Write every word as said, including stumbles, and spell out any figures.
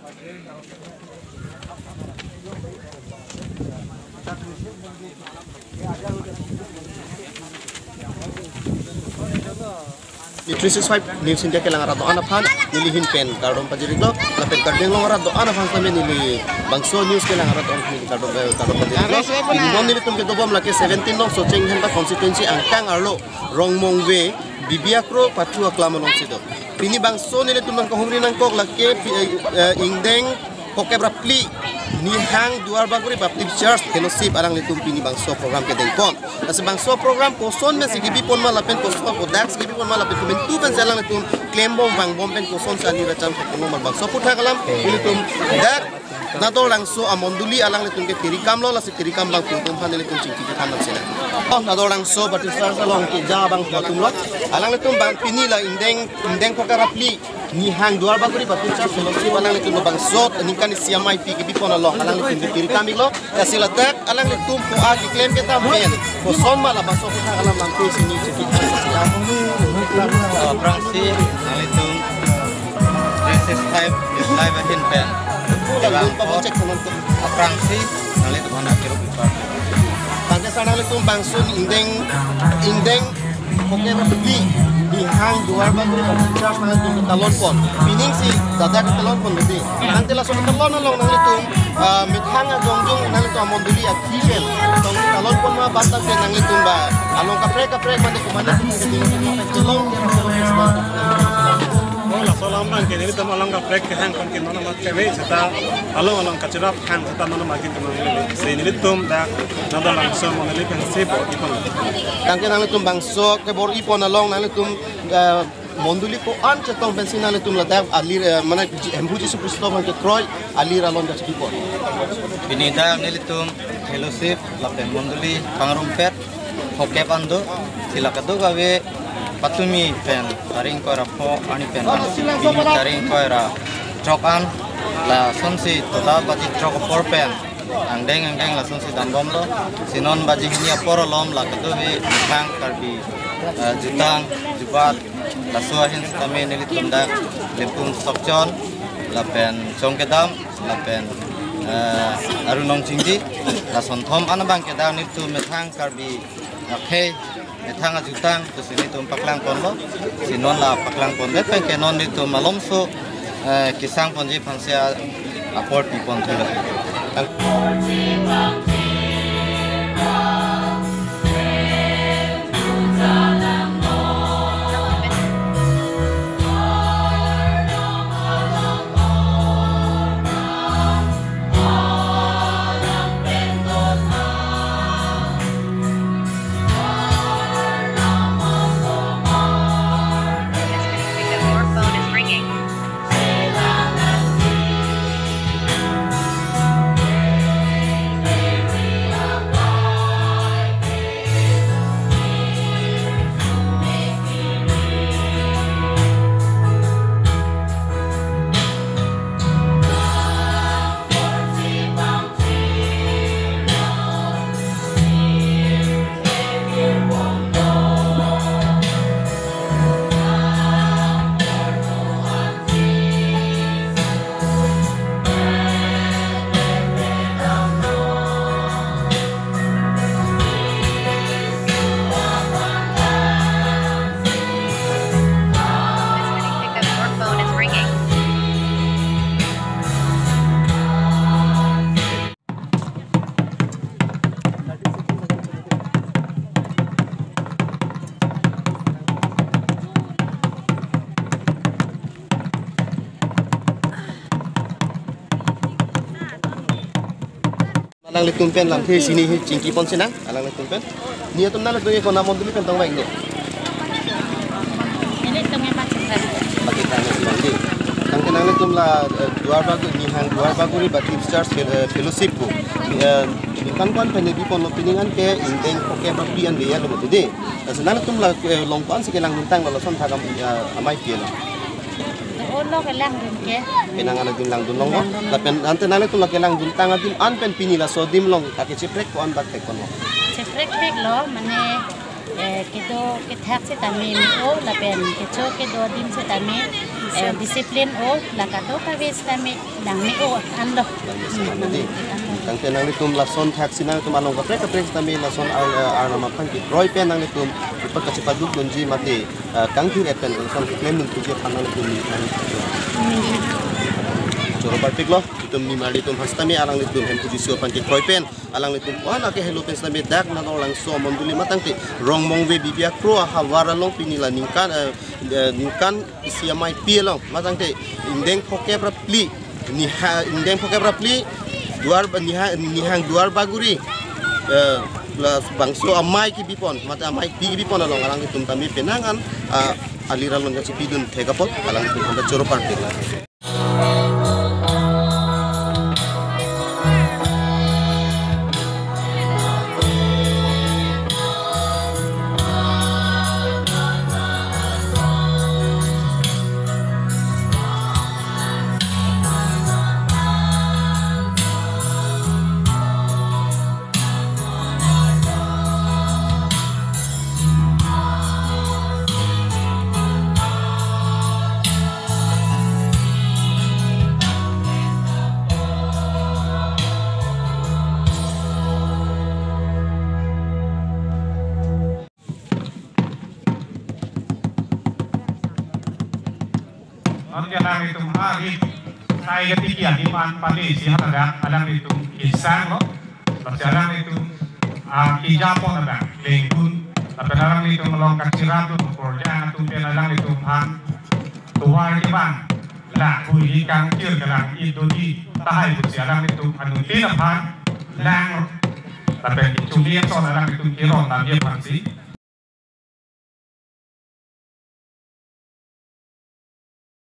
Ni three six five News India kelang arat do-an aphan neli ahin pen kardom pajir-iklo, lapen Karbi Anglong arat do-an aphan sitame neli bangso news kelang arat do-an aphan kardom, eh, kardom pajir-iklo. Pini non nelitum kedobom lake seventeen nong Socheng Dhenta constituency angkang arlo Rongmongve Bibiakro Pathu aklam alongsi do. Pini bangso nelitum nangkahumri nangkok lake pi-, eh, eh, ingdeng phokep ra phli Nihang Duar Bagori Baptist Church Fellowship alanglitum pini bangso program kedengpon. Lasi bangso program koson pensi kebipon ma lapen koson kodak si kebipon ma lapen komantu pensi alanglitum klembom vangbom pen kosonsi alir acham kono ma bangso aputhak alam nelitum dak Nadolrangso amondoli alanglitum ke tirikam lo, lasi tirikam abangphu atum aphan nelitum chingki than nang sina. Oh, Nadolrangso Baptist Church along keja abangphu atum lo. Alanglitum bang pini la ingdeng, ingdeng phokep ra phli Nihang Duar Bagori Baptist Church Fellowship alanglitum lo bangso ningkan isi amei pi kebipon along alanglitum ke tirikam-iklo. Lasi ladak alanglitum pu-a keklem kedam pen koson ma la bangso aputhak alam lamthe si neli chingki than nang sina. Aphrangsi nanglitum three six five News Live ahin pen. Aphrangsi nanglitum aphan akirup-ik. Tangte sar nanglitum bangso ingdeng, ingdeng phokep ra phli Nihang Duar Bagori Baptist Church nanglitum talonpon. Pining si ladak talonpon bedi. Tangte laso talon along nanglitum, ah, methang ajongjong nanglitum amondoli athi pen tong talonpon ma bang tangte nanglitum ba along kaprek kaprek mane komatne talon. Oh, laso alam abang ke nelitum along kaprek kehang kon ke non amat kave seta along along kachirap hang seta non amat ke non si nelitum dak Nadolrangso amondoli pensi bor-ipon. Tangte nanglitum bangso kebor-ipon along nanglitum, eh, mondoli ko-an chetong pensi nanglitum ladak alir, eh, mane Ji-, Hemphu Jisu Khristo abang kekroi alir along kachipon. Pini dak nelitum fellowship lapen mondoli pangrumpet phokep an do, si la kadokave patumi pen tarik ingkoi ra pho arni pen pini tarik ingkoi ra throk an lasonsi tota baji throk apor pen angdeng angdeng lasonsi dambomlo. Si non baji hini apor alom la kadokave methang Karbi, eh, jutang jubat laso ahin sitame nelitum dak Limpung Sokchon lapen Chongkedam lapen, eh, Aru Nongchingji, la sonthom an abang ke dak nelitum methang Karbi akhei methang ajutang pusi nelitum paklangponlo. Si non la paklangpondet pen ke non nelitum malomso, eh, kesangponji aphansi apor piponthulo. Alanglitum pen lamthe si neli chingkipon sinang, alanglitum pen. Nelitum nanglitum ke konat mondoli pen tong bang ni? Nelitum ke Bachikra. Bachikra ni bang di. Tangte nanglitum la, eh, Duar Bagori, Nihang Duar Bagori Baptist Church Fel-, eh, Fellowship pu. Eh, ningkan ko-an pen nebiponlo, pining an ke ingdeng phokep ra phli an veya lo mati di. Lasi nanglitum la, eh, along ko-ansi kelangduntanglo, lason thakam, eh, amei pilo. Olo kelangdun ke. Penang an adim langdun longlo. Langdun. Lapen ante nanglitum la kelangduntang adim an pen pini laso adim along kacheprek ko-an bak thekponlo? Cheprek theklo, mane, eh, kedo kethak sitame me-o, lapen kecho kedo adim sitame Eh, discipline o, la kadokave sitame nangme-o anlo. Nangme-o anlo. Tangte nanglitum lason thaksi nanglitum along kaprek kaprek sitame lason ar, eh, Arnam aphan kekroi pen nanglitum ipak kachepaduk dunji mate, eh, kangthir et pen lason keklem dun puji aphan nanglitum ni. Choro parpiklo, itum nimarlitum aphan sitame alanglitum Hemphu Jisu aphan kekroi pen alanglitum puan ake helo pen sitame dak Nagaon Langso mondoli matangte Rongmongve Bibia Kro ahavar along pini la ningkan, eh, eh, ningkan isi amaipi along matangte ingdeng phokep ra phli, niha ingdeng phokep ra phli, duar ba-, niha, nihang duar baguri, eh, labangso amei kebipon mate ameipi kebipon along alanglitum tame penang an, ah, alir along jasi pidun thek apot alanglitum aphan ta choro parpik. Non ke alanglitum ha rit sai ke tiki adim an pale isi ha ladak alanglitum kesanglo. Lasi alanglitum, ah, kejapon abang lengdun. Lapen alanglitum along kachirap dun korjang atum pen alanglitum aphan tovar kevang, la hui kangkir kelang idodi tahai pusi alanglitum anuttin aphan lang. Lapen kechumi ason alanglitum keron damji aphansi